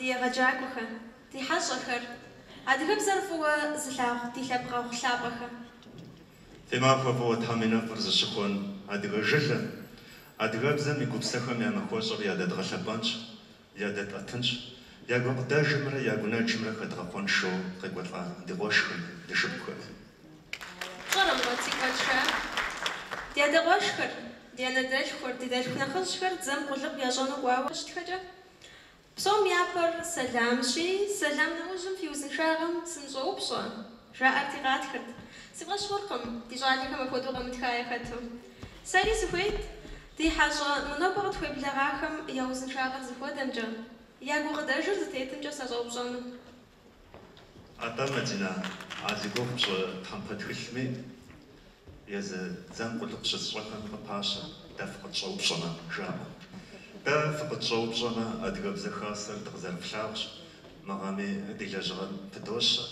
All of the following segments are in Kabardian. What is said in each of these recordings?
ди егъэджакӏуэхэ, ди хьэщӏэхэр, адыгэбзэр фӏыуэ зылъагъу ди лъэпкъэгъу лъапӏэхэ. Фи махуэ фӏыуэ Тхьэм и нэфӏыр зыщыхуэн адыгэ жылэ, адыгэбзэм и гупсэхэм я махуэщӏыр ядэдгъэлъэпӏэнщ, ядэтӏэтынщ, я гукъыдэжымрэ я гунэджымрэ хэдгъэхъуэншэу къекӏуэлӏа ди къуэшхэми, ди шыпхъухэми. Пщӏэрэ, Мурат, сигу къэкӏыжа? Ди адэ къуэшхэр, ди анэ дэлъхухэр, ди дэлъху нэхъыжьхэр дзэм къулыкъу ящӏэну кӏуауэ щытхэкӏэ, псом япэр сэламщи, сэлам нэужьым фи узыншагъэм сыныщӏоупщӏэ, жаӏэрти къатхырт. Си фӏэщ хъуркъым ди щӏалэхэм апхуэдэу къамытха яхэту. Сэри сыхуейт ди хьэщӏэ мы нобэ къытхуеблэгъахэм я узыншагъэр зыхуэдэмкӏэ, я гукъыдэжыр зытетымкӏэ сащӏэупщӏэну. Атӏэ, Мадинэ, а зи гугъу пщӏы тхьэмпэ тхылъми езы дзэм къулыкъу щызыщӏэхэми къыпащэ, дэ фыкъытщӏэупщӏэмэ, жаӏэу. Дэ фыкъытщӏэупщӏэмэ, Адыгэбзэ Хасэр дыкъызэрыфлъагъущ, мы гъэми ди лэжьыгъэм пыдощэ.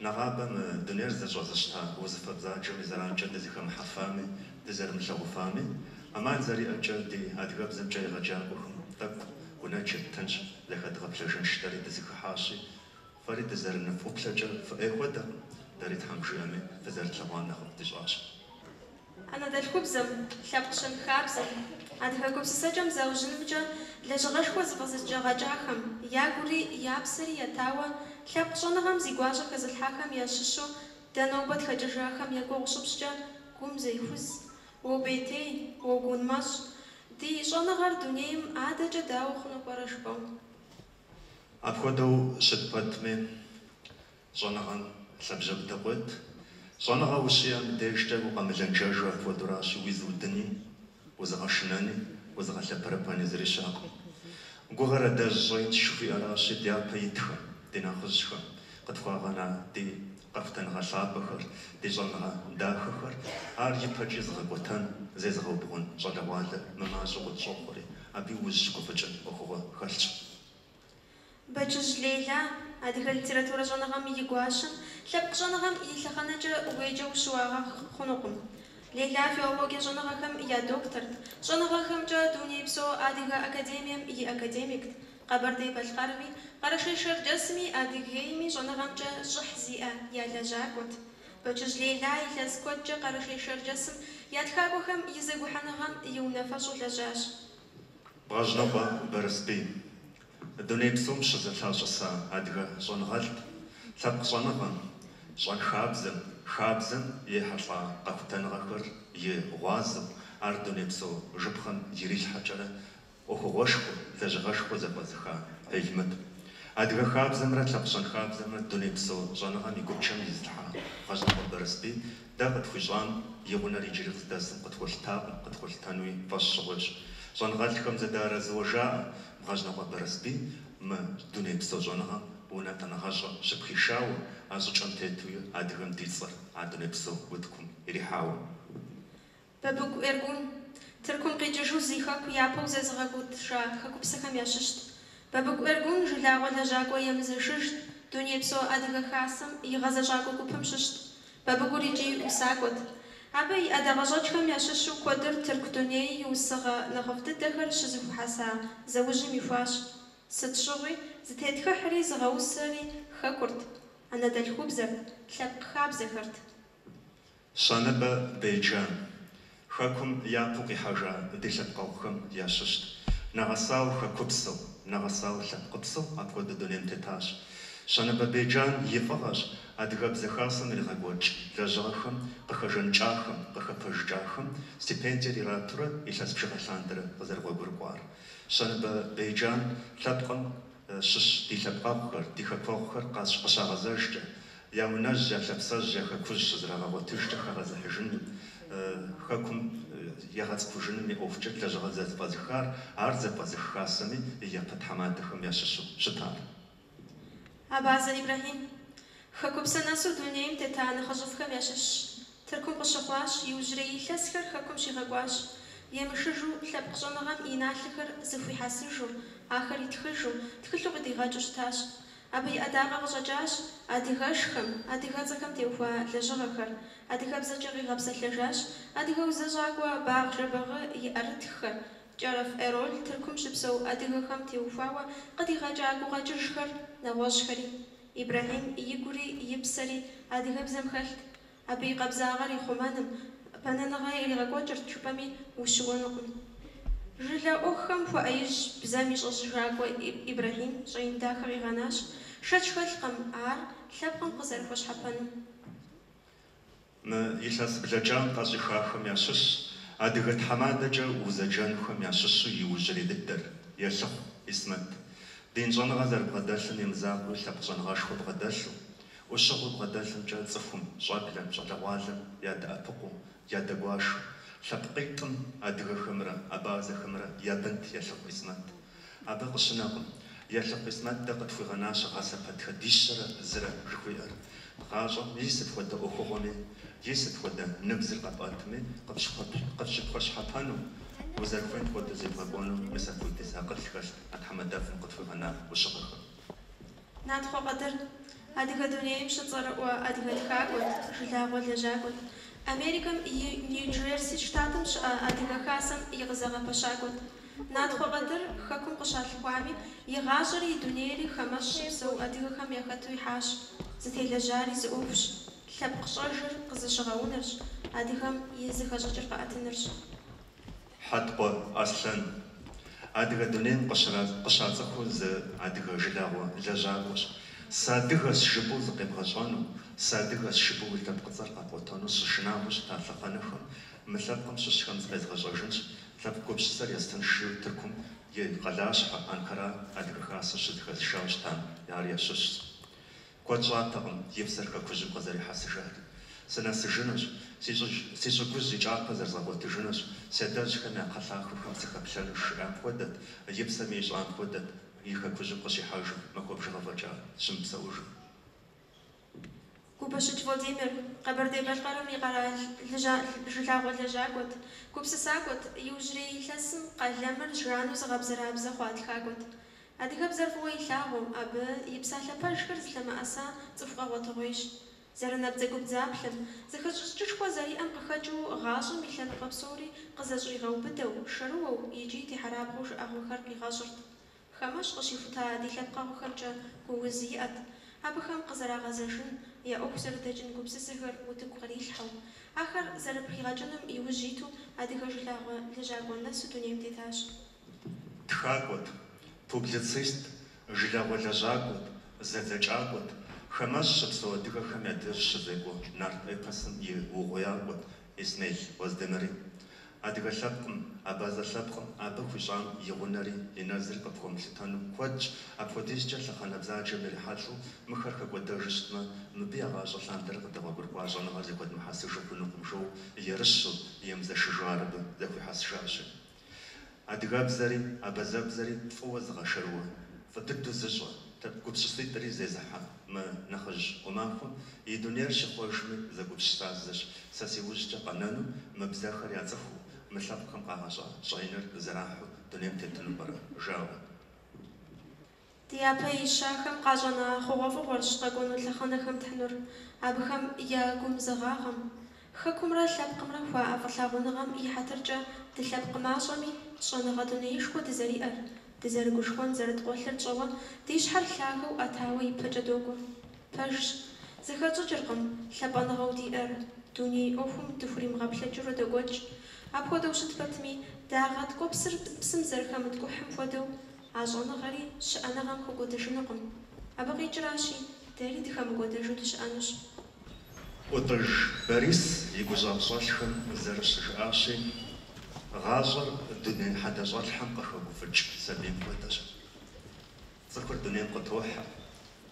Нэгъабэ мы дунейр зэщӏэзыщта узыфэ бзаджэм и зэранкӏэ дызэхэмыхьэфами, дызэрымылъэгъуфами, ӏэмал зэриӏэкӏэ ди адыгэбзэмкӏэ егъэджакӏуэхэм тӏэкӏу гунэдж еттынщ, зэхэдгъэплъэжынщ дэри дызэхыхьащи, фэри дызэрыныфӏуплъэкӏэ фыӏей хуэдэкъым, дэри Тхьэм жиӏэми фызэрытлъэгъуам нэхъыфӏ дищӏащ. Анэдэлъхубзэм, лъэпкъ щэнхабзэм, адыгэ гупсысэкӏэм заужьынымкӏэ лэжьыгъэшхуэ зыфӏэзыкӏэгъэкӏахэм, ягури я псэри етауэ лъэпкъ щӏэныгъэм зи гуащӏэ хэзылъхьахэм ящыщу дэ нобэ тхэкӏыжахэм я гугъу щыпщӏкӏэ гум зехуз, уопӏейтей, уогунмэщӏ, ди щӏэныгъэр дунейм адэкӏэ дауэ хъуну пӏэрэ жыпӏэу. Апхуэдэу щыт пэтми, щӏэныгъэм лъабжьэ быдэ къует. Щӏэныгъэ ущиӏэм дежкӏэ укъэмылэнджэжу апхуэдэуращи, уизыудыни, узыгъэшынэни, узыгъэлъэпэрэпэни зыри щыӏэкъым. Гугъэр адэжь щӏэинщ жыхуиӏэращи, дяпэ итхэм, ди нэхъыжьхэм къытхуагъэна ди къэхутэныгъэ лъапӏэхэр, ди щӏэныгъэ дахэхэр, ар ипэкӏи зыгъэкӏуэтэн, зезыгъэубгъун щӏалэгъуалэ мымащӏэу къытщӏохъуэри, абы узыщыгуфӏыкӏын ӏуэхугъуэ хэлъщ. Бэчыжь Лейла, адыгэ литературэ щӏэныгъэм и гуащэм, лъэпкъ щӏэныгъэм и лъэхъэнэкӏэ уеджэу щыуагъэ хъунукъым. Лейла филологие щӏэныгъэхэм я докторт, щӏэныгъэхэмкӏэ Дунейпсо Адыгэ Академием и академикт, Къэбэрдей-Балъкъэрми, Къэрэшей-Шэрджэсми, Адыгейми щӏэныгъэмкӏэ щӏыхь зиӏэ я лэжьакӏуэт. Бэчыжь Лейла илъэс куэдкӏэ Къэрэшей-Шэрджэсым я тхакӏуэхэм и зэгухьэныгъэм и унафэщӏу лэжьащ. Бгъэжьнокъуэ Барэсбий дуней псом щызэлъащӏыса адыгэ щӏэныгъэлӏт, лъэпкъ щӏэныгъэм, щӏэнхабзэм, хабзэм ехьэлӏа къэхутэныгъэхэр и гъуазэу, ар дунейпсо жыпхъэм ирилъхьэкӏэрэ ӏуэхугъуэшхуэ, лэжьыгъэшхуэ зэфӏэзыха гьилмыт. Адыгэ хабзэмрэ лъэпкъ щэнхабзэмрэ дунейпсо щӏэныгъэм и гупчэм изылъхьа Бгъэжьнокъуэ Барэсбий дэ къытхуищӏам и гъунэр иджыри къыздэсым къытхуэлъытакъым, къытхуэлъытэнуи фӏэщ щӏыгъуейщ. Щӏэныгъэлӏхэм зэдэарэзыуэ жаӏэ Бгъэжьнокъуэ Барэсбий мы дунейпсо щӏэныгъэм унэтӏыныгъэщӏэ щыпхишауэ, а щӏыкӏэм тетуи адыгэм ди цӏэр а дунейпсо утыкум ирихьауэ. Бабыгу Эргун, Тыркум къикӏыжу зи хэку япэу зэзыгъэгъуэтыжа хэкупсэхэм ящыщт. Бабыгу Эргун жылагъуэ лэжьакӏуэ емызэшыжт, Дунейпсо Адыгэ Хасэм и гъэзэщӏакӏуэ гупым щыщт. Бабыгур икӏи усакӏуэт. Абы и ӏэдакъэщӏэкӏхэм ящыщу куэдыр Тырку дуней и усыгъэ нэхъыфӏ дыдэхэр щызэхуэхьэса зэужьым ихуащ. Сыт щыгъуи зытетхыхьри зыгъэусэри хэкурт, анэдэлъхубзэрт, лъэпкъ хабзэхэрт. Щэныбэ Бейджан хэкум япэу къихьэжа ди лъэпкъэгъухэм ящыщт. Нэгъэсауэ хэкупсэу, нэгъэсауэ лъэпкъыпсэу апхуэдэ дунейм тетащ. Щэныбэ Бейджан и фӏыгъэщ Адыгэбзэ Хасэм иригъэкӏуэкӏ лэжьыгъэхэм къыхэжаныкӏахэм, къыхэпэжыкӏахэм стипендиер иратурэ илъэс бжыгъэ лъандэрэ къызэрыгъуэгурыкӏуар. Щэныбэ Бейджан лъэпкъым щыщ ди лъэпкъэгъухэр, ди хэкуэгъухэр къыщагъэзэжкӏэ, я унэжь, я лъапсэжь, я хэкужь щызрагъэгъуэтыжкӏэ хэгъэзыхьыжыным, хэкум егъэцӏыхужыным и ӏуэхукӏэ лэжьыгъэ зэфӏэзыхар, ар зэфӏэзых хасэми и япэ тхьэмадэхэм ящыщу щытар. Абазэ Ибрэхьим. Хэкупсэ нэсу дунейм тета нэхъыжьыфӏхэм ящыщщ. Тыркум къыщыхъуащ, иужьрей илъэсхэр хэкум щигъэкӏуащ. Емышыжу лъэпкъ щӏэныгъэм и налъэхэр зэхуихьэсыжу, ахэр итхыжу, тхылъу къыдигъэкӏыу щытащ. Абы и ӏэдакъэ къыщӏэкӏащ адыгэшхэм, адыгэцӏэхэм теухуа лэжьыгъэхэр, адыгэбзэкӏэ къигъэпсэлъэжащ адыгэ узэщӏакӏуэ Багъ Жэбагъы и ӏэрытххэр, Кӏэрэф Эрол Тыркум щыпсэу адыгэхэм теухуауэ къыдигъэкӏа гукъэкӏыжхэр, нэгъуэщӏхэри. Ибрэхьим игури и псэри адыгэбзэм хэлът. Абы и къабзагъэр ихъумэным бэнэныгъэ иригъэкӏуэкӏырт жыпӏэми ущыуэнукъым. Жылэ ӏуэхухэм хуэӏэижь бзэм и щӏэжьыжакӏуэ Ибрэхьим щӏэин дахэ къигъэнащ. Шэч хэлъкъым ар лъэпкъым къызэрыхуэщхьэпэнум. Мы илъэс блэкӏам тӏэщӏихахэм ящыщщ адыгэ тхьэмадэкӏэ узэджэнухэм ящыщу иужьрей дыдэр, Елъыхъу Исмэт. Дин щӏэныгъэ зэрыбгъэдэлъым и мызакъуэу лъэпкъ щӏэныгъэшхуэ бгъэдэлъу, ӏущыгъэу бгъэдэлъымкӏэ цӏыхум, щӏэблэм, щӏалэгъуалэм ядэӏэпыкъуу, ядэгуашэу. Лъэпкъитӏым, адыгэхэмрэ абазэхэмрэ, я бынт Елъыхъу Исмэт. Абы къыщынэкъым. Елъыхъу Исмэт дэ къытхуигъэнащ гъэсэпэтхыдищэрэ зырэ жыхуиӏэр. Гъащӏэм и сыт хуэдэ ӏуэхугъуэми, и сыт хуэдэ ныбзыр къэпӏэтми, къыпщыхуэщхьэпэну, узэрыхуейм хуэдэу зебгъэкӏуэну мис апхуэдиз акъыл хэлът а тхьэмадэфӏым къытхуигъэна ӏущыгъэхэм. Натхъуэ Къадыр. Адыгэ дунейм щыцӏэрыӏуэ адыгэ тхакӏуэт, жылагъуэ лэжьакӏуэт. Америкэм и Нью-Джерси штатым щыӏэ Адыгэ Хасэм и къызэгъэпэщакӏуэт. Натхъуэ Къадыр хэкум къыщалъхуами, и гъащӏэри и дунейри хамэщӏ щыпсэу адыгэхэм яхэту ихьащ. Зытелэжьари зы ӏуэхущ, лъэпкъ щӏэжыр къызэщыгъэунырщ, адыгэм и зэхэщӏыкӏыр къэӏэтынырщ. Хьэткъуэ Аслъэн. Адыгэ дунейм къыщацӏыхуу зы адыгэ жылагъуэ лэжьакӏуэщ. Сыадыгэщ жыпӏэу зыкъебгъэщӏэну, сыадыгэщ жыпӏэу уи лъэпкъыцӏэр къэпӏуэтэну щышынагъуэу щыта лъэхъэнэхэм мы лъэпкъым щыщхэм зыкъезгъэщӏэжынщ, лъэпкъ гупсысэр естынщ жиӏэу Тыркум и къалащхьэ Анкара Адыгэ Хасэ щызэхэзышауэ щытам ар ящыщщ. Куэд щӏатэкъым и псэр хэкужьым къызэрихьэсыжар. Сынэсыжынущ, си щӏыгужь и кӏапэ зэрызгъэгъуэтыжынущ, си адэжьхэм я кхъэлъахэхэм сыхэплъэнущ, жиӏам хуэдэт, и псэми ищӏам хуэдэт и хэкужьым къыщихьэжу махуэ бжыгъэ фӏэкӏа щымыпсэужу. Губэщыч Владимир Къэбэрдей-Балъкъэрым и къэрал жылагъуэ лэжьакӏуэт, гупсысакӏуэт, иужьрей илъэсым къалэмыр жану зыгъэбзэрабзэ хъуа тхакӏуэт. Адыгэбзэр фӏыуэ илъагъуу, абы и псалъэ пэжхэр зылъэмыӏэса цӏыху къэгъуэтыгъуейщ. Зэрынабдзэгубдзаплъэм, зэхэщӏыкӏышхуэ зэриӏэм къыхэкӏыу гъащӏэм и лъэныкъуэ псори къызэщӏригъэубыдэу, шэрыуэу икӏи техьэрабгъуэу жыӏэгъуэхэр къигъэщӏырт. Хамэщӏ къыщихута ди лъэпкъэгъухэмкӏэ гууз иӏэт, абыхэм къызэрагъэзэжын, я ӏуэху зэрыдэкӏын гупсысэхэр утыку кърилъхьэу, ахэр зэрыпхигъэкӏыным иужь иту адыгэ жылагъуэ лэжьакӏуэ нэсу дунейм тетащ. Тхакӏуэт, публицист, жылагъуэ лэжьакӏуэт, зэдзэкӏакӏуэт, хамэщӏ щыпсэу адыгэхэм я деж щызекӏуэ нарт эпосым и угъуеякӏуэт Исмел Уэздемыри. Адыгэ лъэпкъым, абазэ лъэпкъым абы хуищӏам и гъунэри и нэзри къыпхуэмылъытэну куэдщ, апхуэдизкӏэ лъэхъэнэ бзаджэм ирихьэлӏэу мыхэр хэкӏуэдэжу щытмэ, мыбы я гъащӏэ лъандэрэ къыдэгъуэгурыкӏуа щӏэныгъэр зэхуэдмыхьэсыжу хъунукъым жоу ерыщу, емызэшыжу ар абы зэхуихьэсыжащи. Адыгэбзэри абазэбзэри фӏыуэ зыгъэшэрыуэ, фӏы дыдэу зыщӏэ, лъэпкъ гупсыситӏри зезыхьэ мы нэхъыжь ӏумахуэм и дунейр щихъуэжми зэгупсысар зыщ, сэ си ужькӏэ къэнэну мы бзэхэр яцӏыхуу, мы лъэпкъхэм къагъэщӏа щӏэиныр зэрахьэу дунейм тетыну пӏэрэ, жаӏэу. Ди япэ ищахэм къащӏэна хъугъуэфӏыгъуэрщ къэкӏуэну лъэхъэнэхэм тхьынур. Абыхэм я гумызагъагъэм, хэкумрэ лъэпкъымрэ хуаӏэ фӏылъагъуныгъэм и хьэтыркӏэ дылъэпкъ мащӏэми щӏэныгъэ дунеишхуэ дызэриӏэр, дызэрыгушхуэн зэрыткъуэлъыр тщӏэуэ ди щхьэр лъагэу ӏэтауэ ипэкӏэ докӏуэ. Пэжщ, зэхэтщӏыкӏыркъым лъапӏэныгъэу диӏэр, дуней ӏуэхум дыхуримыгъэплъэкӏыурэ докӏуэкӏ. Апхуэдэу щыт пэтми, дагъэ ткӏуэпсыр псым зэрыхэмыткӏухьым хуэдэу, а щӏэныгъэри щыӏэныгъэм хэкӏуэдэжынукъым. Абы къикӏращи, дэри дыхэмыкӏуэдэжу дыщыӏэнущ. ӏутӏыж Борис и гущӏагъщӏэлъхэм зэрыщыжыӏащи, гъащӏэр дуней хьэдэщӏэлъхьэм къыхэгуфӏыкӏ сабийм хуэдэщ. Цӏыхур дунейм къытохьэ,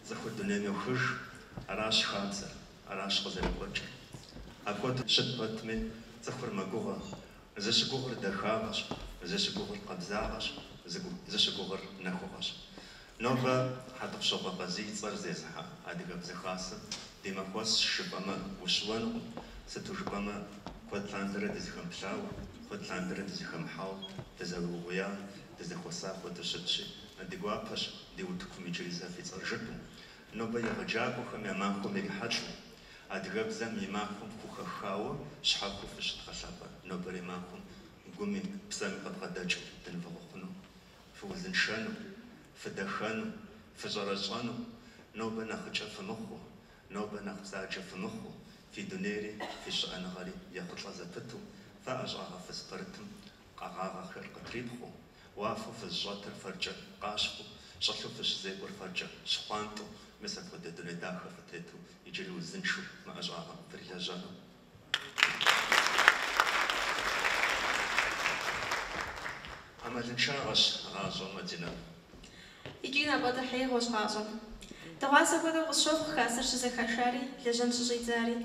цӏыхур дунейм йохыж, аращ хабзэр, аращ къызэрекӏуэкӏыр. Апхуэдэу щыт пэтми, цӏыхур мэгугъэ, зыщыгугъыр дахагъэщ, зыщыгугъыр къабзагъэщ, зыщыгугъыр нэхугъэщ. Нобэ Хьэтӏохъущокъуэ Къазий и цӏэр зезыхьэ Адыгэбзэ Хасэм ди махуэщӏ жыпӏэмэ ущыуэнукъым, сыту жыпӏэмэ куэд лъандэрэ дызэхэмыплъауэ, куэд лъандэрэ дызэхэмыхьауэ дызэрыугъуея, дызэхуэса хуэдэу щытщи, ди гуапэщ ди утыкум иджыри зэ фи цӏэр жытӏэу. Нобэ егъэджакӏуэхэм я махуэм ирихьэлӏэу, адыгэбзэм и махуэм хухэхауэ щхьэхуэу фыщыдгъэлъапӏэ нобэрей махуэм. гуми псэми къыбгъэдэкӏыу дынывохъуэхъуну. Фыузыншэну, фыдэхэну, фыщӏэрэщӏэну, нобэ нэхъыкӏэ фымыхъуу, нобэ нэхъ бзаджэ фымыхъуу, фи дунейри фи щыӏэныгъэри ехъулӏэ зэпыту, фэ ӏэщӏагъэ фызыпэрытым къэгъагъэхэр къытрипхъэу, уафэу фызыщӏэтыр фэркӏэ къащхъуэу, щӏылъэу фыщызекӏуэр фэркӏэ щхъуантӏэу, мис апхуэдэ дуней дахэ фытету, иджыри узыншэу мы ӏэщӏагъэм фрилэжьэну. Ӏэмалыншагъэщ гъащӏэр, Мадинэ. Икӏи напӏэдэхьеигъуэщ гъащӏэр. Дыгъуасэ хуэдэу къысщохъу хасэр щызэхашари, лэжьэн щыщӏидзари.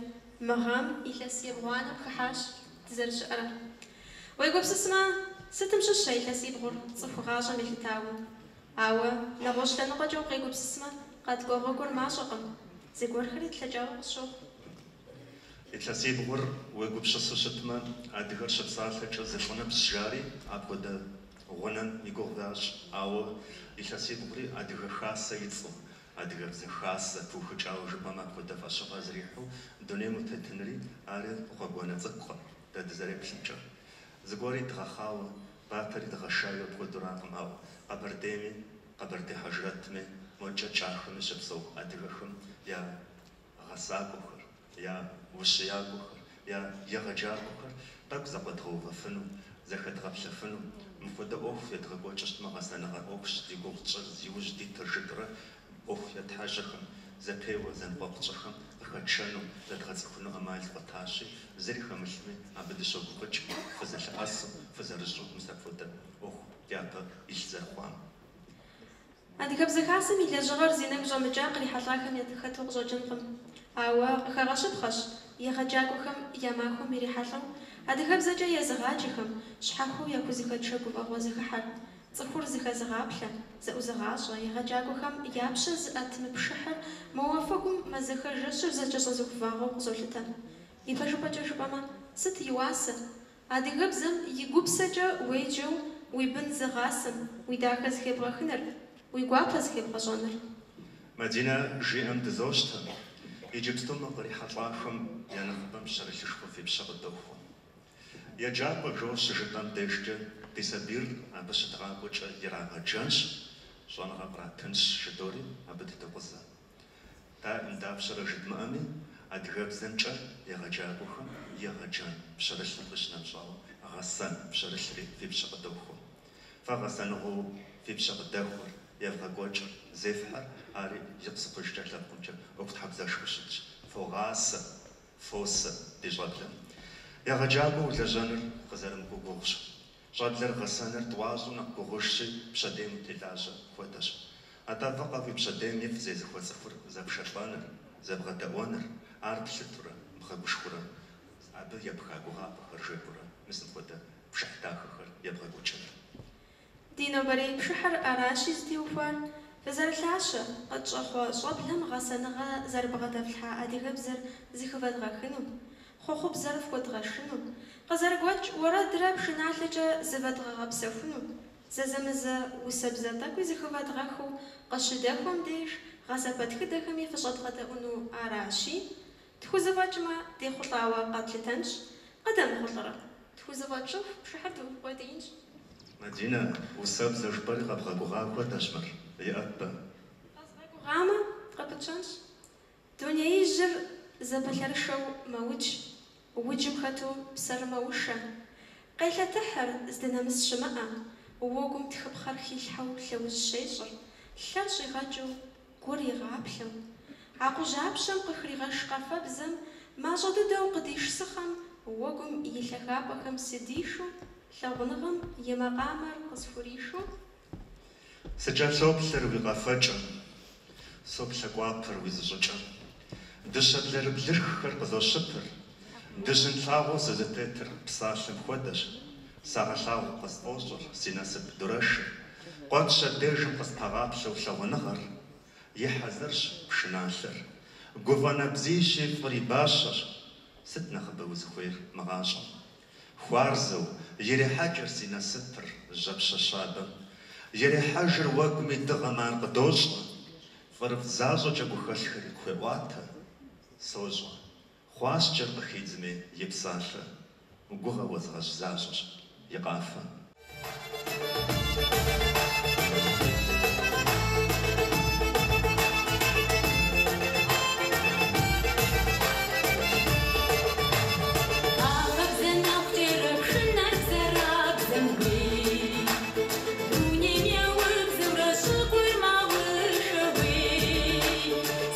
Мы гъэм илъэс ебгъуанэм хыхьащ дызэрыщыӏэрэ. Уегупсысмэ, сытым щыщ а илъэсибгъур цӏыху гъащӏэм елъытауэ? Ауэ, нэгъуэщӏ лъэныкъуэкӏэ укъегупсысмэ, къэткӏуа гъуэгур мащӏэкъым, зыгуэрхэри тлъэкӏауэ къысщохъу. Илъэсибгъур уегупсысу щытмэ, адыгэр щыпсалъэкӏэ зы лӏыныбжь жари, апхуэдэ гъунэм и гугъу ящӏ. Ауэ илъэсибгъури Адыгэ Хасэ и цӏэу, Адыгэбзэ Хасэ пыухыкӏауэ жыпӏэмэ апхуэдэ фӏэщыгъэ зэрихьэу дунейм утетынри, ари гъуэгуанэ цӏыкӏукъым, дэ дызэреплъымкӏэ. Зыгуэри дгъэхъауэ, батэри дгъэшауи апхуэдуракъым, ауэ Къэбэрдейми, Къэбэрдей Хьэжрэтми, мокӏэ Кӏахэми щыпсэу адыгэхэм я гъэсакӏуэхэр, я ущиякӏуэхэр, я егъэджакӏуэхэр тӏэкӏу зэкъуэдгъэувэфыну, зэхэдгъэплъэфыну, мыпхуэдэ ӏуэху едгъэкӏуэкӏыу щытмэ, гъэсэныгъэ ӏуэхущ зи гугъу тщӏыр, зи ужь дитыр жытӏэрэ ӏуэху етхьэжьэхэм, зэпеуэ зэныкъуэкъу тщӏыхэм къыхэтшэну, зэдгъэцӏыхуну ӏэмал дгъуэтащи, зыри хэмылъми, абы дыщогуфӏыкӏ, фызэлъэӏэсу, фызэрыщӏу мис апхуэдэ ӏуэху дяпэ илъ зэрыхъуам. Адыгэбзэ Хасэм и лэжьыгъэр зи нэгу щӏэмыкӏа кърихьэлӏахэм яхэту къыщӏэкӏынкъым. Ауэ къыхэгъэщыпхъэщ егъэджакӏуэхэм я махуэм ирихьэлӏэу адыгэбзэкӏэ езыгъаджэхэм щхьэхуэу яхузэхэтшэ гуфӏэгъуэ зэхыхьэр. Цӏыхур зыхэзыгъаплъэ, зэӏузыгъащӏэ егъэджакӏуэхэм я пщэ зыӏэт мы пшыхьыр мо уафэгум мазэхэ жэщыр зэкӏэщӏэзыху вагъуэу къызолъытэ. Ипэжыпӏэкӏэ жыпӏэмэ, сыт и уасэ? Адыгэбзэм и гупсэкӏэ уеджэу уи бын зыгъасэм уи дахэ зыхебгъэхыныр, уи гуапэ зыхебгъэщӏэныр. Мадинэ жиӏэм дызощтэ, иджыпсту мы кърихьэлӏахэм я нэхъыбэм пщэрылъышхуэ фи пщэ къыдохуэ. Еджапӏэ жоуэ щыжытӏэм дежкӏэ ди сабийр абы щыдгъакӏуэкӏэ ирагъэджэнщ, щӏэныгъэ къратынщ жыдори абы дыдокъузэ. Даим дапщэрэ жыдмыӏэми, адыгэбзэмкӏэ егъэджакӏуэхэм егъэджэн пщэрылъым къыщынэмыщӏауэ гъэсэн пщэрылъри фи пщэ къыдохуэ. Фэ гъэсэныгъэу фи пщэ къыдэхуэр, евгъэкӏуэкӏыр, зефхьэр, ари икъу-сыкъужкӏэ лъэпкъымкӏэ ӏуэхутхьэбзэшхуэу щытщ. Фогъасэ, фосэ ди щӏэблэм. Егъэджакӏуэу улэжьэныр къызэрымыкӏуэу гугъущ. Щӏэблэр гъэсэныр тӏуащӏэу нэхъ гугъужщи, пщэдейм утелажьэ хуэдэщ. Атӏэ фӏыкъэ уи пщэдейм ифӏ зезыхуэ цӏыхур зэпшэлӏэныр, зэбгъэдэӏуэныр, ар плъытурэ, бгъэгушхуэрэ, абы епха гугъапӏэхэр жепӏэурэ, мис мыпхуэдэ пшыхь дахэхэр ебгъэкӏуэкӏыныр. Ди нобэрей пшыхьыр аращи зытеухуар, фызэрылъащэ, къытщӏэхъуэ щӏэблэм гъэсэныгъэ зэрыбгъэдэфлъхьа адыгэбзэр зыхывэдгъэхыну, хъуэхъубзэр фхуэдгъэшыну, къызэрыгуэкӏ уэрэдрэ пшыналъэкӏэ зывэдгъэгъэпсэхуну, зэзэмызэ усэбзэ тӏэкӏуи зыхывэдгъэхыу къыщыдэхуэм деж гъэсэпэтхыдэхэми фыщӏэдгъэдэӏуну аращи, тхузэфӏэкӏмэ, дехъулӏауэ къэтлъытэнщ, къыдэмыхъулӏэрэ, тхузэфӏэкӏыху пшыхьыр дыукъуэдиинщ. Мадинэ, усэбзэ жыпӏэри къэбгъэгугъа хуэдэщ мыр, иӏэт-тӏэ. Къэзгъэгугъамэ, къыпытщэнщ. Дунеижьыр зэпэлъэрышэу мэудж, уджым хэту псэр мэушэ. Къелъэтыхьыр здынэмыс щымыӏэ, уэгум тхыпхъэр хилъхьэу лъэужь щещӏыр, лъэр щӏигъэкӏыу, гур игъаплъэу. Акъужьапщэм къыхригъэш къафэбзэм мащӏэ дыдэу къыдиш сыхъэм уэгум и лъагапӏэхэм сыдишу, лъагъуныгъэм и макъамэр къысхуришу. Сыкӏэлъоплъыр уи къэфэкӏэм, соплъэкӏуапэр уи зыщӏыкӏэм. Дыщэ блэрыблырххэр къызощыпыр, дыжьын лъагъуэу сызытетыр псалъэм хуэдэщ. Сагъэлъагъу къысфӏощӏыр си насып дурэшыр. Къуэтщ абдежым къыспэгъаплъэу лъагъуныгъэр, и хьэзырщ пшыналъэр. Гуфӏэ нэбзийщи, фӏыр и бащэщ. Сыт нэхъыбэ узыхуейр мы гъащӏэм? Хуарзэу ирехьэкӏыр си насыпыр жьапщэ щабэм. Ирехьэжыр уэгуми дыгъэм ар къыдощӏэ. Фӏырыфӏ защӏэкӏэ гухэлъхэри къыхуеӏуатэ. Сощӏэ, хъуаскӏэр къыхидзми и псалъэ, гугъэ уэзгъэщӏ защӏэщ. и къафэ. Къафэбзэ нэхукӏэрэ пшынэр бзэрабзэм уей. Дунейм еубзэурэ щӏыгур маушэ уей.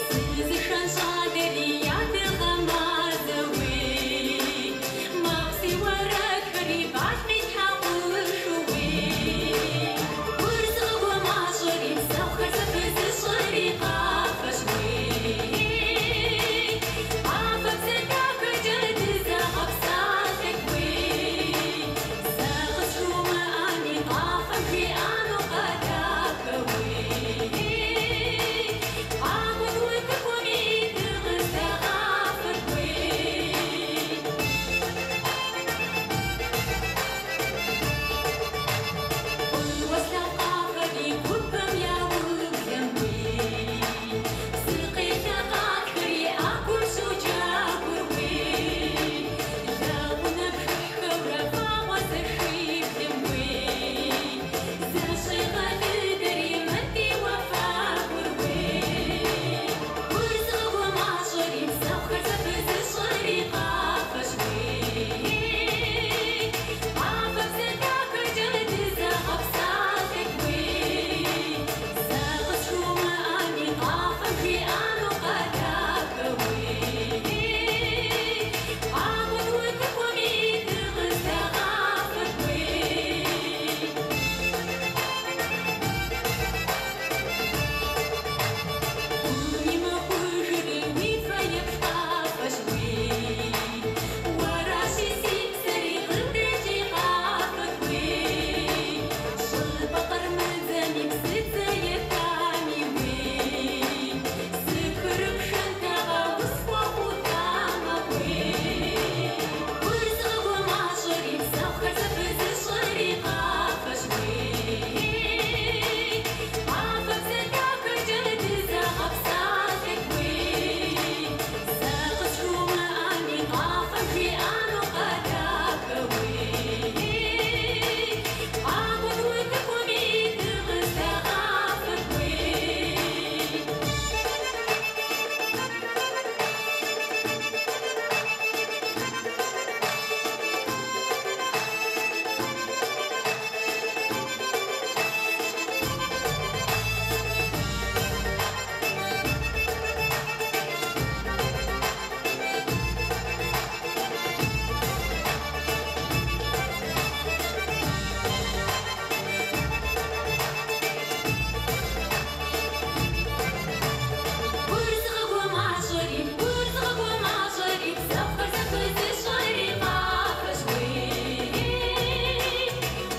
Сызышэн щӏалэри я дыгъэ мазэ уей. Макъ си уэрэдхэри Балъкъ итхьэкъушу уей. Гур зыгъэгумащӏэри псэгъухэр зэпызыщӏэри къафэщ уей. Къафэбзэ дахэкӏэ дызэгъэпсалъэт уей. Сэ къызжумыӏэми къафэм жиӏэну къэдахэ уей. Къакӏуэт утыкуми дыкъыздэгъафэт уей. Фӏыуэ слъагъу къафэри гупым яублэм уей. Псыкъелъэ къатхэри ӏэгум щоджэгур уей. Лэгъунэ бжыхьхэурэ вагъуэ зэшиблым уей. Зэщӏегъэлыдэри мы ди уафэгур уей. Гур зыгъэгумащӏэри псэгъухэр зэпызыщӏэри къафэщ уей. Къафэбзэ дахэкӏэ дызэгъэпсалъэт уей. Сэ къызжумыӏэми къафэм жиӏэну къэдахэ уей. Къакӏуэт утыкуми дыкъыздэгъафэт уей. Гум имыхужри уи фэеплъ къафэщ уей. Уэращи си псэри къыдэкӏи къафэт уей. Щӏыпӏэ къырмыдзэми псыдзэ етами уей. Сыпхырыпшынтэкъэ усхуэхъутамэ уей. Гур зыгъэгумащӏэри псэгъухэр зэпызыщӏэри къафэщ уей. Къафэбзэ дахэкӏэ дызэгъэпсалъэт уей. Сэ къызжумыӏэми къафэм жиӏэну къэдахэ уей. Къакӏуэт утыкуми дыкъыздэгъафэт уей. Гур зыгъэгумащӏэри, гур зыгъэгумащӏэри, псэгъухэр зэпызыщӏэри къафэщ уей.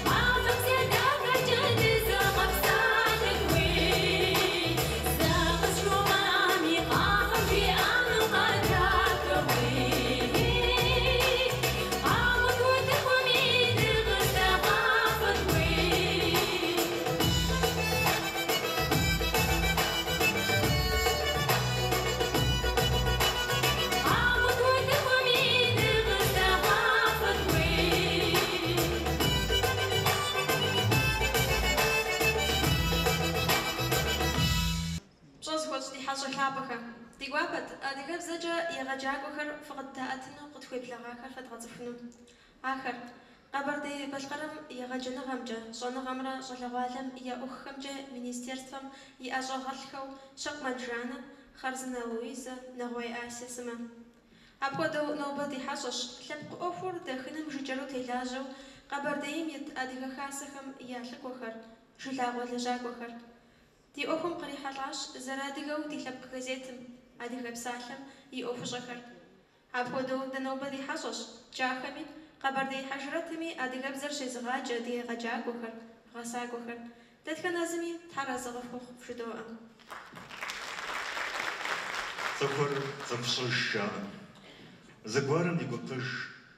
Къафэбзэ дахэкӏэ дызэгъэпсалъэт уей. Сэ къызжумыӏэми къафэм жиӏэну къэдахэ уей. Къакӏуэт утыкуми дыкъыздэгъафэт уей. Къакӏуэт утыкуми дыкъыздэгъафэт уей. Пщӏэ зыхуэтщӏ ди хьэщӏэ лъапӏэхэ. Ди гуапэт адыгэбзэкӏэ егъэджакӏуэхэр фыкъыддаӏэтыну къытхуеблэгъахэр фэдгъэцӏыхуну. Ахэр Къэбэрдей-Балъкъэрым егъэджэныгъэмкӏэ, щӏэныгъэмрэ щӏалэгъуалэм я ӏуэхухэмкӏэ министерствэм и ӏэщӏагъэлӏхэу Щэкъмэн Жаннэ, Хъарзынэ Луизэ, Нэгъуей Ася сымэ. Апхуэдэу нобэ ди хьэщӏэщ лъэпкъ ӏуэхур дэхыным жыджэру телажьэу Къэбэрдейм ит адыгэ хасэхэм я лӏыкӏуэхэр, жылагъуэ лэжьакӏуэхэр. Ди ӏуэхум кърихьэлӏащ зэрыадыгэу ди лъэпкъ газетым, Адыгэ псалъэм и ӏуэхущӏэхэр. Апхуэдэу дэ нобэ ди хьэщӏэщ Кӏахэми, Къэбэрдей хьэжрэтми адыгэбзэр щезыгъаджэ ди егъэджакӏуэхэр, гъэсакӏуэхэр. Дэтхэнэ зыми Тхьэр арэзы къыфхухъу вжыдоӏэ. Цӏыхур цӏыху щӏыж жаӏэ. Зыгуэрым и гупыж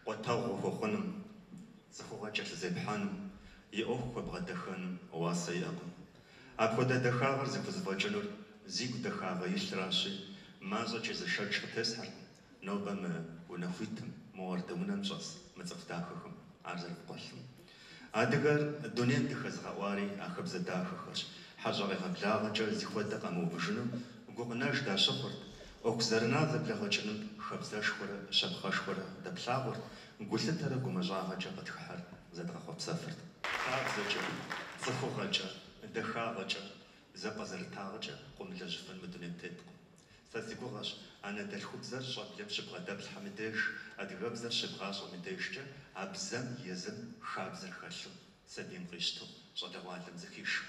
къуэтэгъу ухуэхъуным, цӏыхугъэ кӏэлъызепхьэным, и ӏуэху хуэбгъэдэхэным уасэ иӏэкъым. Апхуэдэ дахагъэр зыхузэфӏэкӏынур зигу дахагъэ илъращи, мащӏэкӏи зы шэч къытесхьэркъым нобэ мы унэ хуитым, мы уардэунэм щӏэс мы цӏыху дахэхэм ар зэрыфкъуэлъым. Адыгэр дунейм дыхэзыгъэӏуари а хабзэ дахэхэрщ. Хьэщӏэ къегъэблагъэкӏэ зихуэдэ къэмыувыжыну гукъинэж дащыхъурт, ӏуэху зэрына зэблэгъэкӏыным хабзэшхуэрэ щапхъэшхуэрэ дэплъагъурт, гулъытэрэ гумащӏагъэкӏэ къытхыхьэр зэдгъэхъуэпсэфырт. Хабзэкӏэ, цӏыхугъэкӏэ, дахагъэкӏэ, зэпӏэзэрытагъэкӏэ къыумылэжьыфын мы дунейм теткъым. Сэ си гугъэщ, анэдэлъхубзэр щӏэблэм щыбгъэдэплъхьэм и деж, адыгэбзэр щыбгъащӏэм и дежкӏэ, а бзэм езым хабзэр хэлъу, сабийм къищтэу, щӏалэгъуалэм зыхишэу.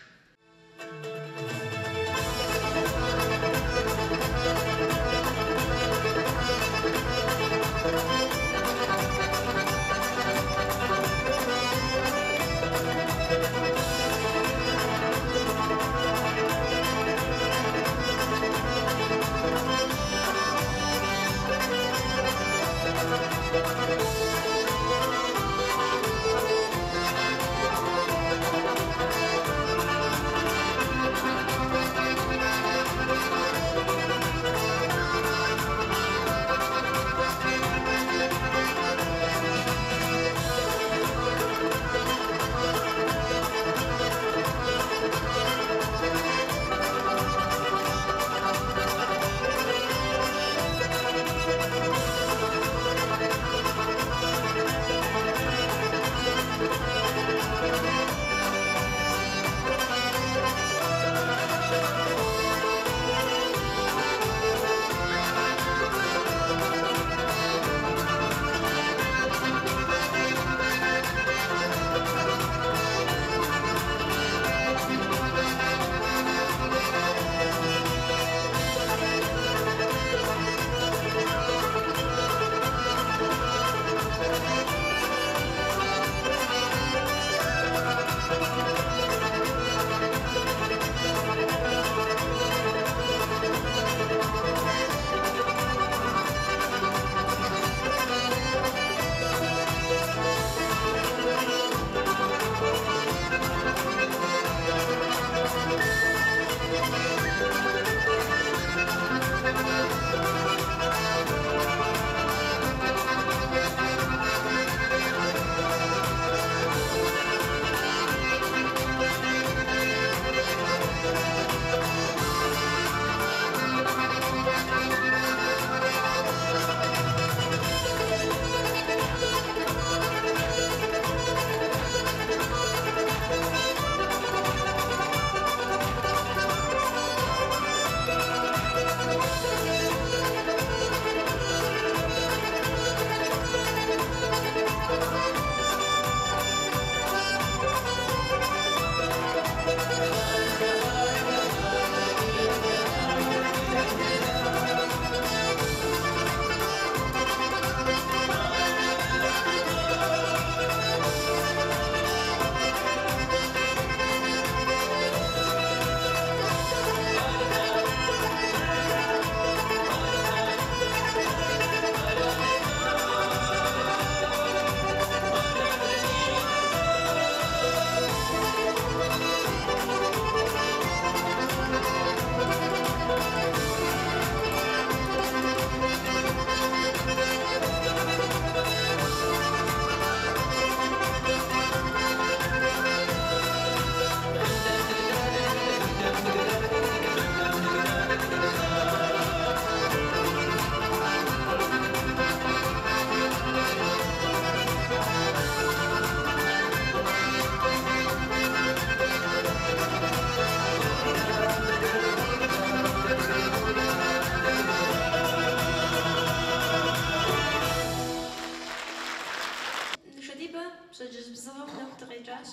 Нышэдибэ пщэдджыжь бзыгъэу нэху дыкъекӏащ.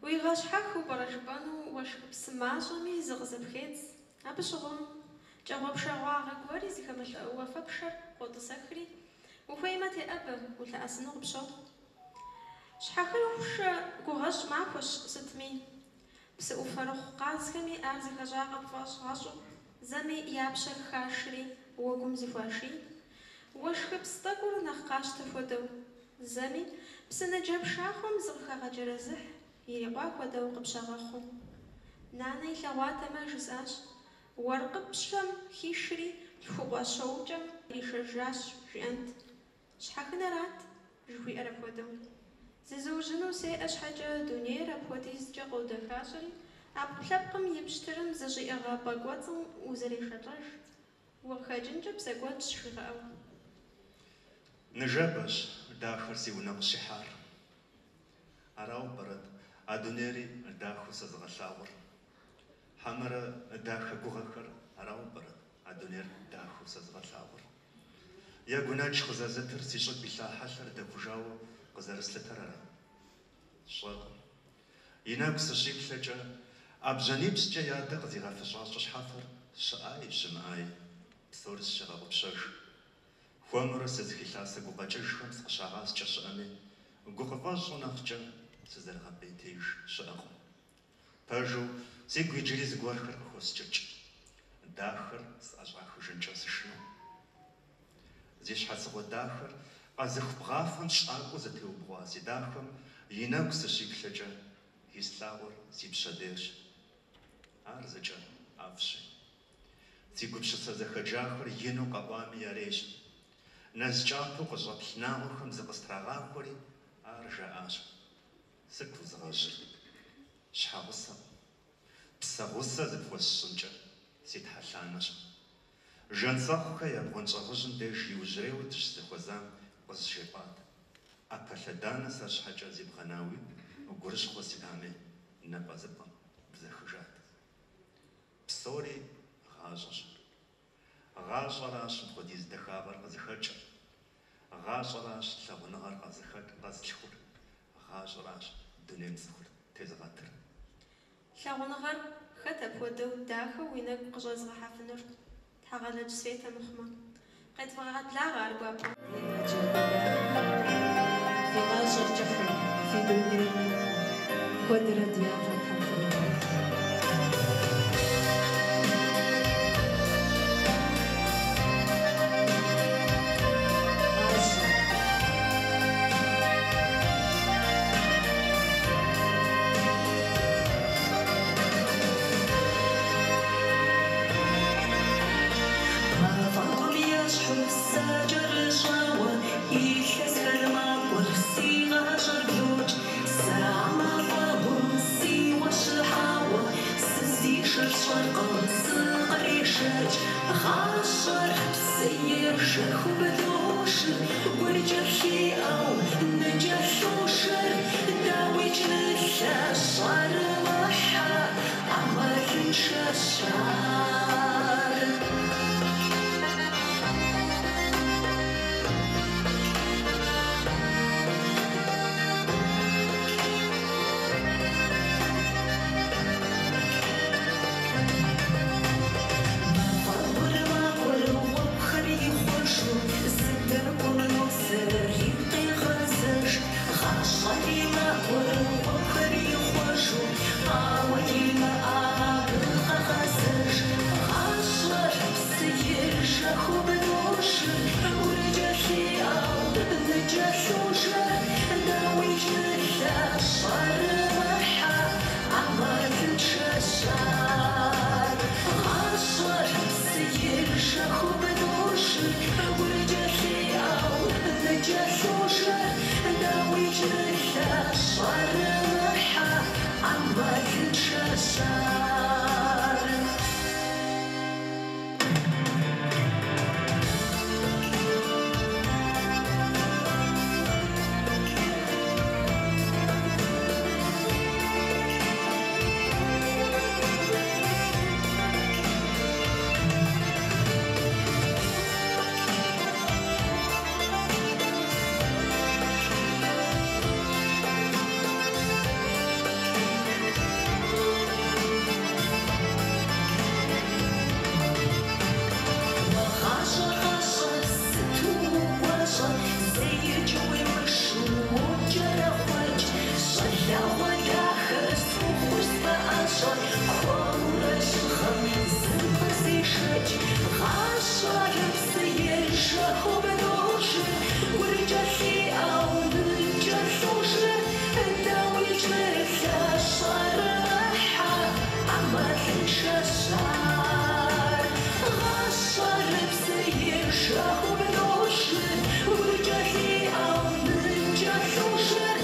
Уигъэщхьэхыу пӏэрэ жыпӏэну уэшхыпсы мащӏэми зыкъызэпхедз. Абы щыгъуэм кӏэгъуэпшэгъуагъэ гуэри зыхэмылъ уафэпшэр къотӏысэхри, ухуеймэ теӏэбэ, улъэӏэсыну къыпщохъу. Щхьэхынушэ гугъэщӏ махуэщ сытми. Псыӏуфэрыхъу къазхэми ар зыхащӏа къыпфӏагъэщӏу, зэми я пщэр хашри уэгум зыхуаший. Уэшхыпс тӏэкӏур нэхъ къащтэ хуэдэу, зэми псыныджэ пшахъуэм зыкъыхагъэджэрэзыхь, ирикъуа хуэдэу къыпщагъэхъуу. Нанэ илъэгъуатэмэ, жысӏащ, уэркъыпщхэм хишри лъхукъуэщоукӏэм иришэжащ, жиӏэнт. Щхьэхынэрат жыхуиӏэр апхуэдэу. Зызужьыну сеӏэ щхьэкӏэ дунейр апхуэдизкӏэ къодэхащӏэри, ӏэпкълъэпкъым и пщтырым зыщӏиӏыгъа пӏэ кӏуэцӏым узэрешэлӏэж, укъыхэкӏынкӏэ псэкӏуэдщ жигъэӏэу. Ныжэбэщ дахэр си унэ къыщихьар. Арауэ пӏэрэт а дунейри дахэу сэзыгъэлъагъур? Хьэмэрэ дахэ гугъэхэр арауэ пӏэрэт а дунейр дахэу сэзыгъэлъагъур? Е гунэдж къызэзытыр си щӏыб илъа хьэлъэр дэхужауэ къызэрыслъытэр ара? Сщӏэркъым. И нэгу сыщиплъэкӏэ, ӏэбжьанипщӏкӏэ ядэ къызигъэфыщӏа щӏы щхьэфэр щыӏаи щымыӏаи, псори сщегъэгъупщэж. Хуэмурэ сызыхилъасэ гукъэкӏыжхэм сыкъыщагъаскӏэ щыӏэми, гукъыфӏэщӏу нэхъкӏэ сызэрыгъэпӏейтеиж щыӏэкъым. Пэжу, сигу иджыри зыгуэрхэр къыхоскӏыкӏ. Дахэр сӏэщӏахыжынкӏэ сышынэу. Зи щхьэцыгъуэ дахэр къэзыху бгъафэм щӏакӏуэу зэтеубгъуа си дахэм и нэгу сыщиплъэкӏэ, ислъагъур си пщэдейрщ. Ар зыкӏэ ӏэфӏщи. Си гупсысэ зэхэджахэр ину къэӏуами ярейщ. Нэз кӏапэу къыщӏэплъ нагъуэхэм зыкъыстрагъахуэри, ар жаӏащ. Сыт узыгъэжьыр? Щхьэгъусэкъым. Псэгъусэ зыпхуэсщӏынкӏэ си тхьэлъанэщ. Жансэхъухэ я бгъуэнщӏагъыжьым деж иужьрейуэ дыщызэхуэзам къызжепӏат. Ӏэпэлъэданэ сэр щхьэкӏэ зибгъэнауи, гурыщхъуэ сиӏами, напӏэзыпӏэм бзэхыжат. Псори гъащӏэщ. Гъащӏэращ мыпхуэдиз дахагъэр къызыхэкӏыр. Гъащӏэращ лъагъуныгъэр къэзыхэкӏ къэзылъхур. Гъащӏэращ дунейм цӏыхур тезыгъэтыр. Лъагъуныгъэр хэт апхуэдэу дахэу уи нэгу къыщӏэзыгъэхьэфынур? Тхьэгъэлэдж Светэ мыхъумэ. Къедвгъэблагъэ ар гуапэу. Фи гъащӏэр кӏыхьу, фи дунейр нэхуу, куэдрэ дяпэ Тхьэм фригъэт. Гъащӏэ. Мафӏэгум ещхьу сакӏэрыщӏауэ илъэсхэр макӏуэр, си гъащӏэр блокӏ. Сэ а мафӏэгум сигъуэщыхьауэ сыздишэр сщӏэркъым, сыкърешэкӏ. Гъащӏэр псыежэхыу бложыр, гуркӏэлъиӏэу ныкӏэлъожэр. Дауикӏ нылъэщӏэрымыхьэ, ӏэмалыншэщ ар. Мафӏэгур макӏуэр гъуэгухэр ихъуэжу, зыдэкӏуэм носри къегъэзэж. Гъащӏэри макӏуэр гъуэгухэр ихъуэжу, ауэ имыӏэ абы къэгъэзэж. Гъащӏэр псыежэхыу бложыр, гуркӏэлъиӏэу ныкӏэлъожэр. Дауикӏ нылъэщӏэрымыхьэ, ӏэмалыншэщ ар. Гъащӏэр псыежэхыу бложыр, гуркӏэлъиӏэу ныкӏэлъожэр. Дауикӏ нылъэщӏэрымыхьэ, ӏэмалыншэщ ар. Гъащӏэ, гъащӏэ, сыту угуащӏэ, зэикӏ уемышу уокӏэрэхъуэкӏ. Щӏалэгъуэ дахэ сохъур спэӏэщӏэ, хуэмурэ жьыгъэм зыкъызешэкӏ. Гъащӏэр псыежэхыу бложыр, гуркӏэлъиӏэу ныкӏэлъожэр. Дауикӏ нылъэщӏэрымыхьэ, ӏэмалыншэщ ар. Гъащӏэр псыежэхыу бложыр, гуркӏэлъиӏэу ныкӏэлъожэр.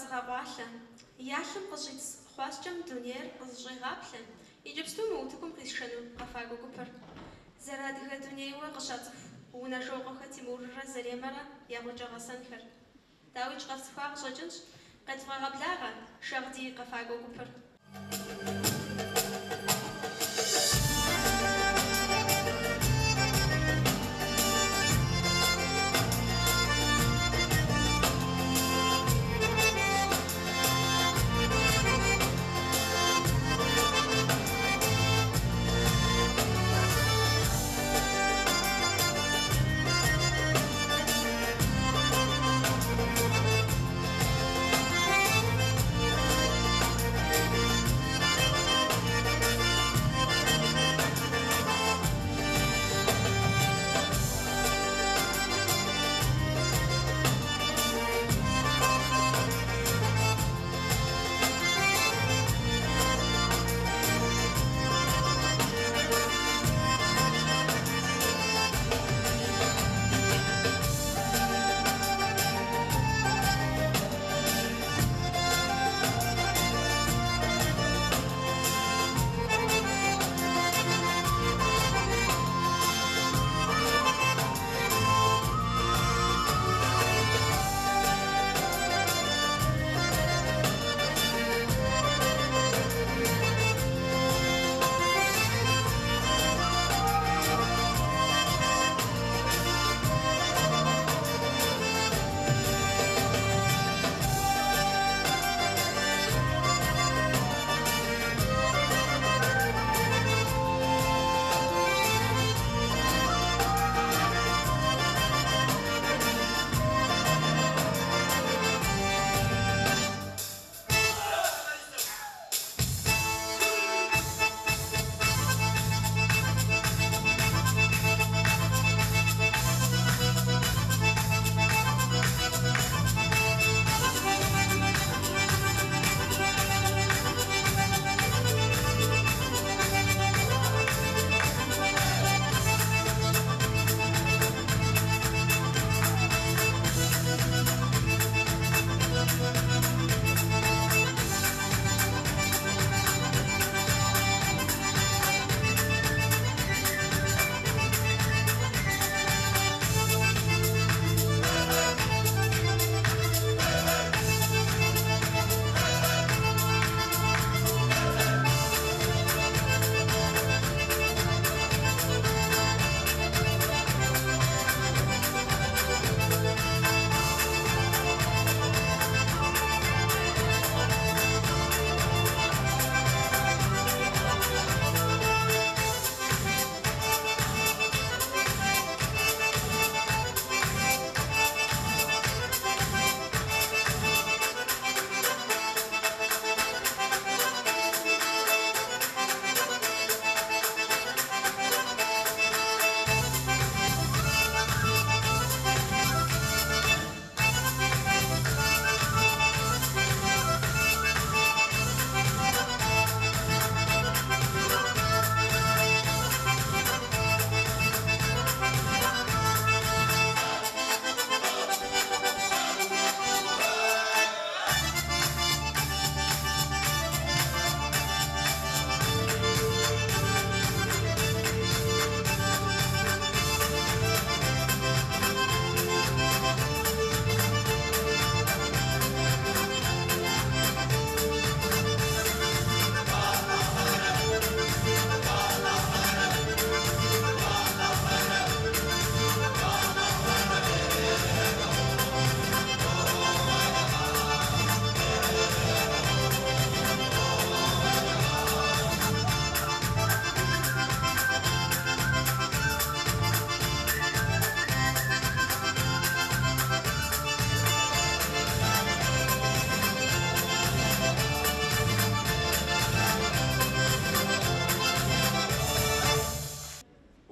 къэзыгъэкъуалъэ, я лъым къыщӏидз хъуаскӏэм дунейр къызэщӏегъаплъэ, иджыпсту мы утыкум къисшэну къэфакӏуэ гупыр. Зэрыадыгэ дунейуэ къыщацӏыху Унэжокъуэхэ Тимуррэ Заремэрэ я гъукӏэ гъэсэнхэр. Дауикӏ къэфцӏыхуа къыщӏэкӏынщ, къедвгъэгъэблагъэ Шагъдий къэфакӏуэ гупыр.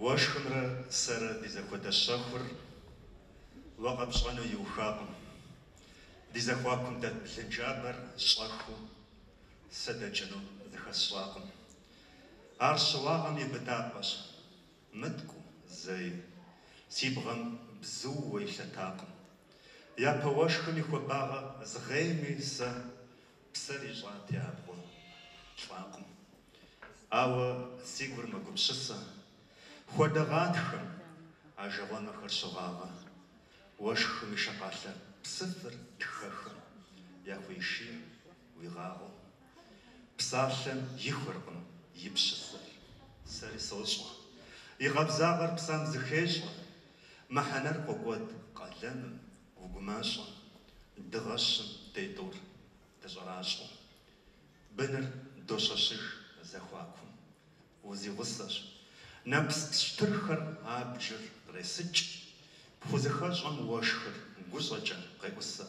Уэшхымрэ сэрэ ди зэхуэдэ щэхур уэ къэпщӏэну иухакъым. Ди зэхуакум дэт блынджабэр щӏэхыу сэ дэкӏыну зыхэсщӏакъым. Ар щыуагъэм и быдапӏэщ, мыткӏуу зэи, си бгъэм бзууэ илъэтакъым. Япэ уэшхым и хуабагъэ згъейми сэ псэр ищӏати абгъуэ, лӏакъым. Ауэ си гур мэгупсысэ. Хуэдэ гъатхэм ажэгъуэмэхэр щогъагъэ. Уэшхым и шакъалъэ псыфыр тхэхэм яхуешийр уигъагъэу. Псалъэм ихуэркъым и пщысэр, сэри сощӏэ. И къабзагъэр псэм зыхещӏэ. Мыхьэнэр къокӏуэд къалэмым, угумащӏэ. Дыгъэщым дэ тӏур дыщӏэращӏэу. Быныр дощэщыж зэхуакум. Узигъусэщ. Нэпс пщтырхэр абджыр къресыкӏ. Пхузыхэщӏэм уэшхыр гущӏэкӏэ къеӏусэ.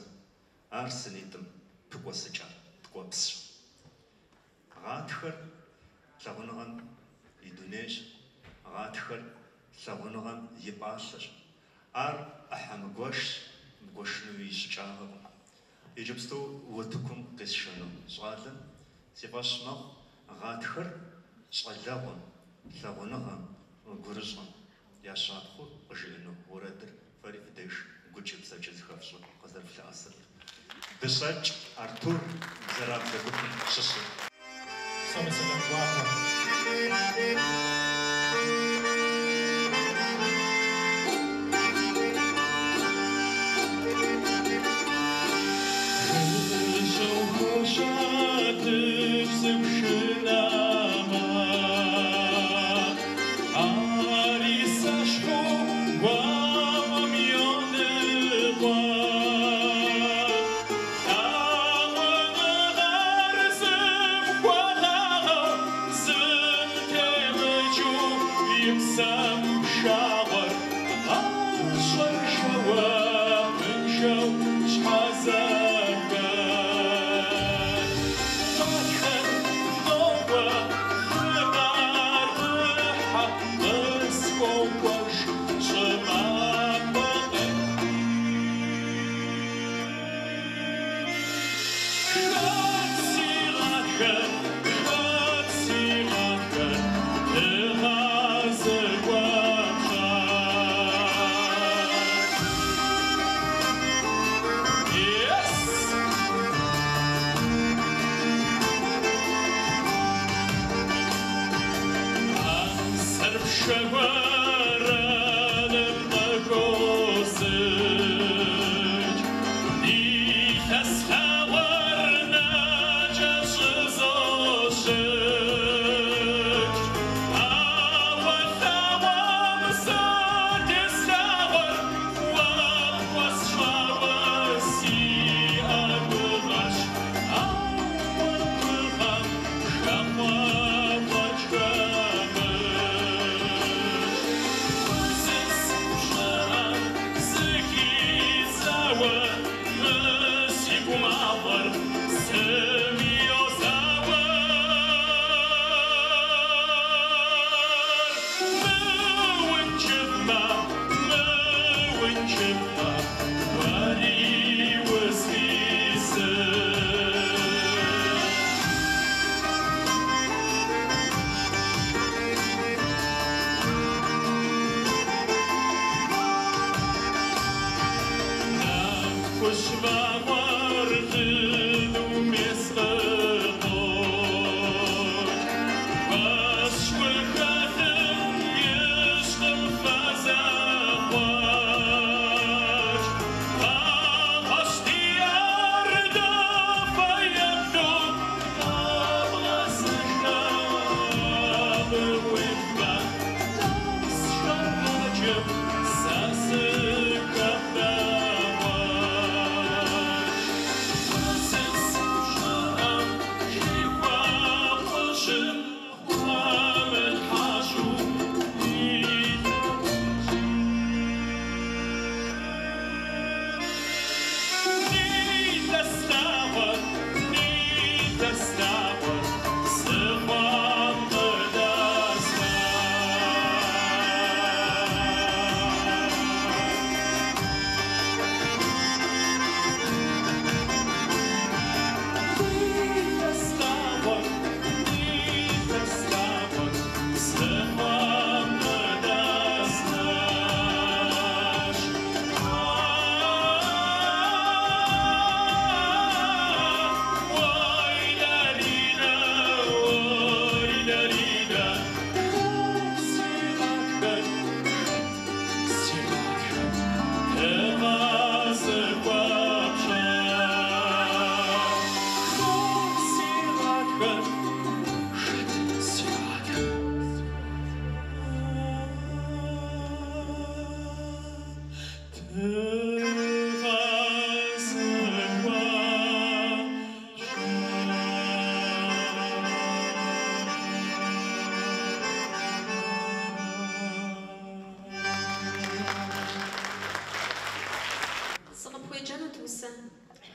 Ар сынитӏым пыкӏуэсыкӏа ткӏуэпсщ. Гъатхэр лъагъуныгъэм и дунейщ, гъатхэр лъагъуныгъэм и пӏалъэщ. Ар ӏыхьэ мыгуэшщ, мыгуэшынуи и щыкӏагъэкъым. Иджыпсту утыкум къисшэну щӏалэм си фӏэщ мэхъу гъатхэр щӏалэгъуэм, лъагъуныгъэм, гурыщӏэм я щапхъэу къыжиӏэну уэрэдыр фэри фи деж гукӏи псэкӏи зыхэфщӏэу къызэрыфлъэӏэсыр. Дыщэкӏ Артур Бзэрабзэ гупым щыщу. Псоми сэлам гуапэ. Since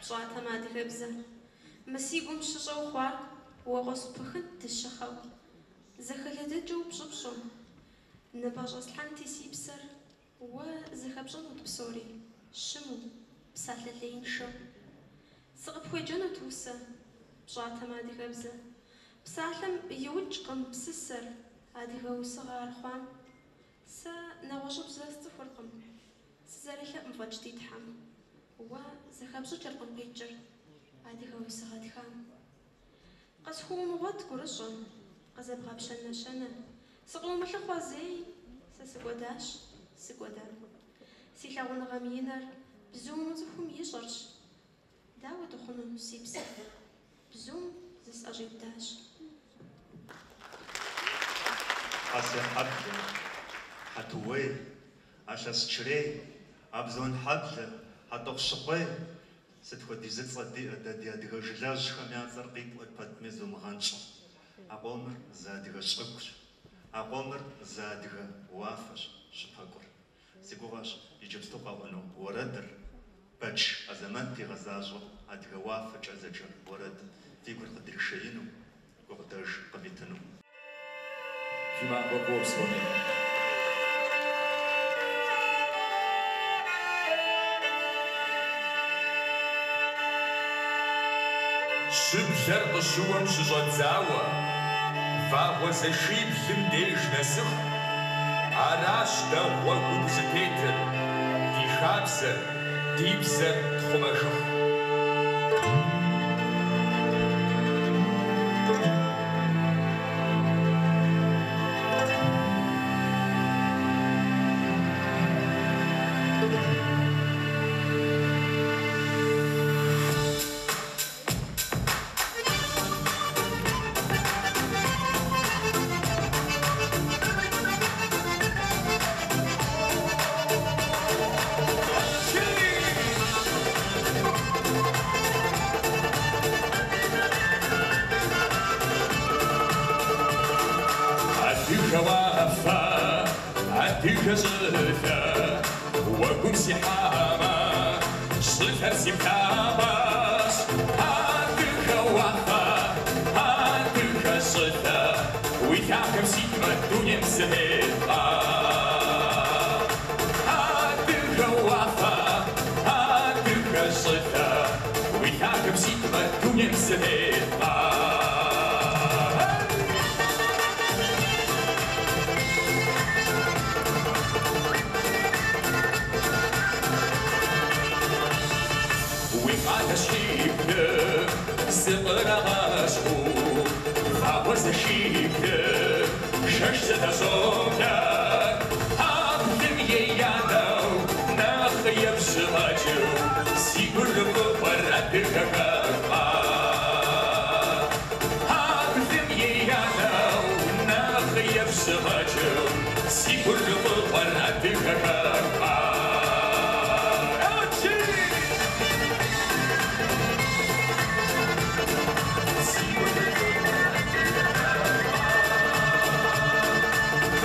пщӏатэмэ адыгэбзэ. Мы си гум щыщӏэу хъуар уэ къоспыхынт дыщыхъэу, зэхэлыдыкӏыу пщӏыпщӏу. Ныпӏэщӏэслъхьэнти си псэр, уэ зыхэпщӏэнут псори, щыму, псалъэ леиншэу. Сыкъыпхуеджэнут усэ, пщӏатэмэ адыгэбзэ. Псалъэм иукӏкъым псысэр, адыгэ усыгъэ ар хъуам. Сэ нэгъуэщӏыбзэ сцӏыхуркъым, сызэрелъэӏум фӏэкӏ ди Тхьэм. Уэ зэхэпщӏыкӏыркъым къикӏыр адыгэ усыгъэ тхам. Къысхуумыгъуэт гурыщӏэ, къызэбгъэпщэн нэщэнэ. Сыкъыумылъыхъуэ зэи, сэ сыкӏуэдащ, сыкӏуэда. Си лъагъуныгъэм и нэр бзу мыцӏыхум ищӏэрщ. Дауэ дыхъуну, си псэ? Бзум зысӏэщӏиудащ. Хьэсехьэблэ, Хьэтуей, Алъэсчырей, Абзонхьэблэ, Хьэтӏохъущыкъуей, сыт хуэдизыцӏэ диӏэ дэ ди адыгэ жылэжьхэм я цӏэр къипӏуэ пэтми зумыгъэнщӏу. А къомыр зы адыгэ щӏыгущ, а къомыр зы адыгэ уафэщ щыпэкӏур. Си гугъэщ иджыпсту къэӏуну уэрэдыр, Бэч Азэмэт игъэзащӏэу Адыгэ уафэкӏэ зэджэ уэрэдым фи гур къыдришеину, гукъыдэж къывитыну. Фи махуэ фӏыуэ псоми. Щыблэр къыщыуэм щыщӏэдзауэ, Вагъуэзэшиблым деж нэсыху, аращ дэ гъуэгуу дызытетыр, ди хабзэр, ди бзэр тхъумэжыху. Адыгэ уафэ, адыгэ щӏылъэ, уэгум сихьамэ, щӏылъэр си плъапӏэщ. Адыгэ уафэ, адыгэ щӏылъэ, уи лъахэм ситмэ, дунейм сытеткъэ. Адыгэ уафэ, адыгэ щӏылъэ, уи лъахэм ситмэ, дунейм сытеткъэ. Уи къалащхьиблым зыкърагъэщхъу, вагъуэзэшиблым жэщ зэдэщӏоблэ. Хьэблым еянэу нэхъ ебжьыгъэкӏыу си гурыфӏыгъуэр адыгэ хэкуа. Хьэблым еянэу нэхъ ебжьыгъэкӏыу си гурыфӏыгъуэр адыгэ хэкуа.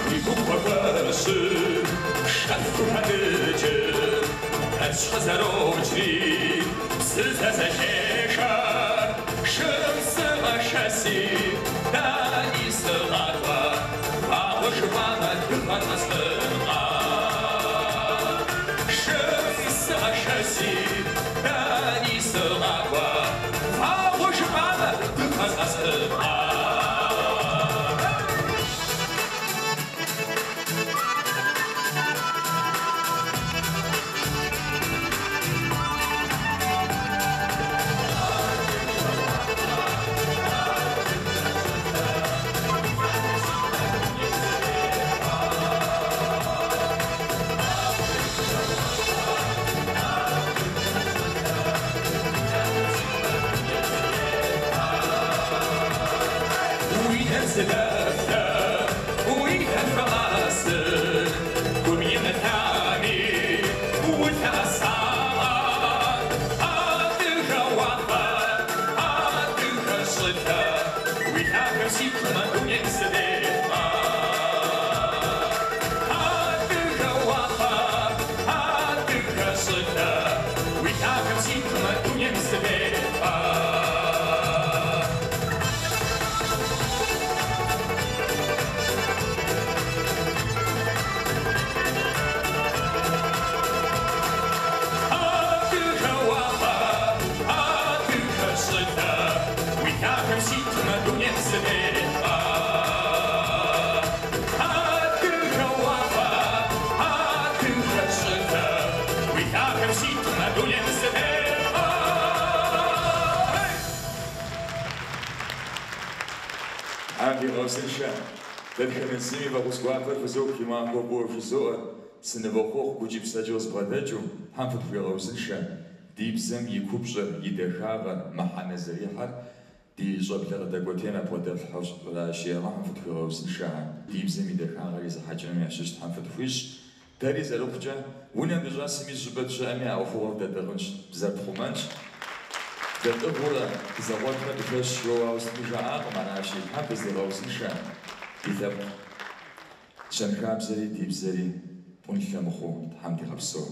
Уи губгъуэ кӏуэщӏым шэху хэдыкӏым нэпс къызэрокӏри, псыдзэ зэхешэр. Шым сыгъэшэси, дэни сыгъакӏуэ, вагъуэ жыпӏамэ, дыгъэр къэстынкъэ. Шым сыгъэшэси, дэни сыгъакӏуэ, вагъуэ жыпӏамэ, дыгъэр къэстынкъэ. ситмэ, дунейм сытеткъэ. Адыгэ уафэ, адыгэ щӏылъэ, уи лъахэм ситмэ, дунейм сытеткъэ. Адыгэ уафэ, адыгэ щӏылъэ, уи лъахэм ситмэ, дунейм сытеткъэ. Тхьэм фигъэузыншэ, дэтхэнэ зыми фӏэхъус гуапэр фызох, фи махуэ фӏыуэ вжызоӏэ, сынывохъуэхъу гукӏи псэкӏи къызбгъэдэкӏыу, Тхьэм фытхуигъэузыншэ, ди бзэм и купщӏэр, и дахагъэр, мыхьэнэ зэрихьэр ди щӏэблэ къыдэкӏуэтейм ябгъэдэфлъхьэу аращи, Алыхьым фытхуигъэузыншэ, ди бзэм и дахагъэр езыхьэкӏынум ящыщ Тхьэм фытхуищӏ. Дэри зэрыхъукӏэ, унэм дыщӏэсми, щӏыпӏэ дыщыӏэми а ӏуэхугъуэр дэтӏыгъынщ, бзэр тхъумэнщ. Дэтӏыгъыурэ, дызэкъуэтмэ дылъэщ жоуэ ауэ сытми жаӏакъым, аращи, Тхьэм дыздигъэузыншэ ди лъэпкъ щэнхабзэри ди бзэри пӏунлъэ мыхъуу Тхьэм дигъэпсэу.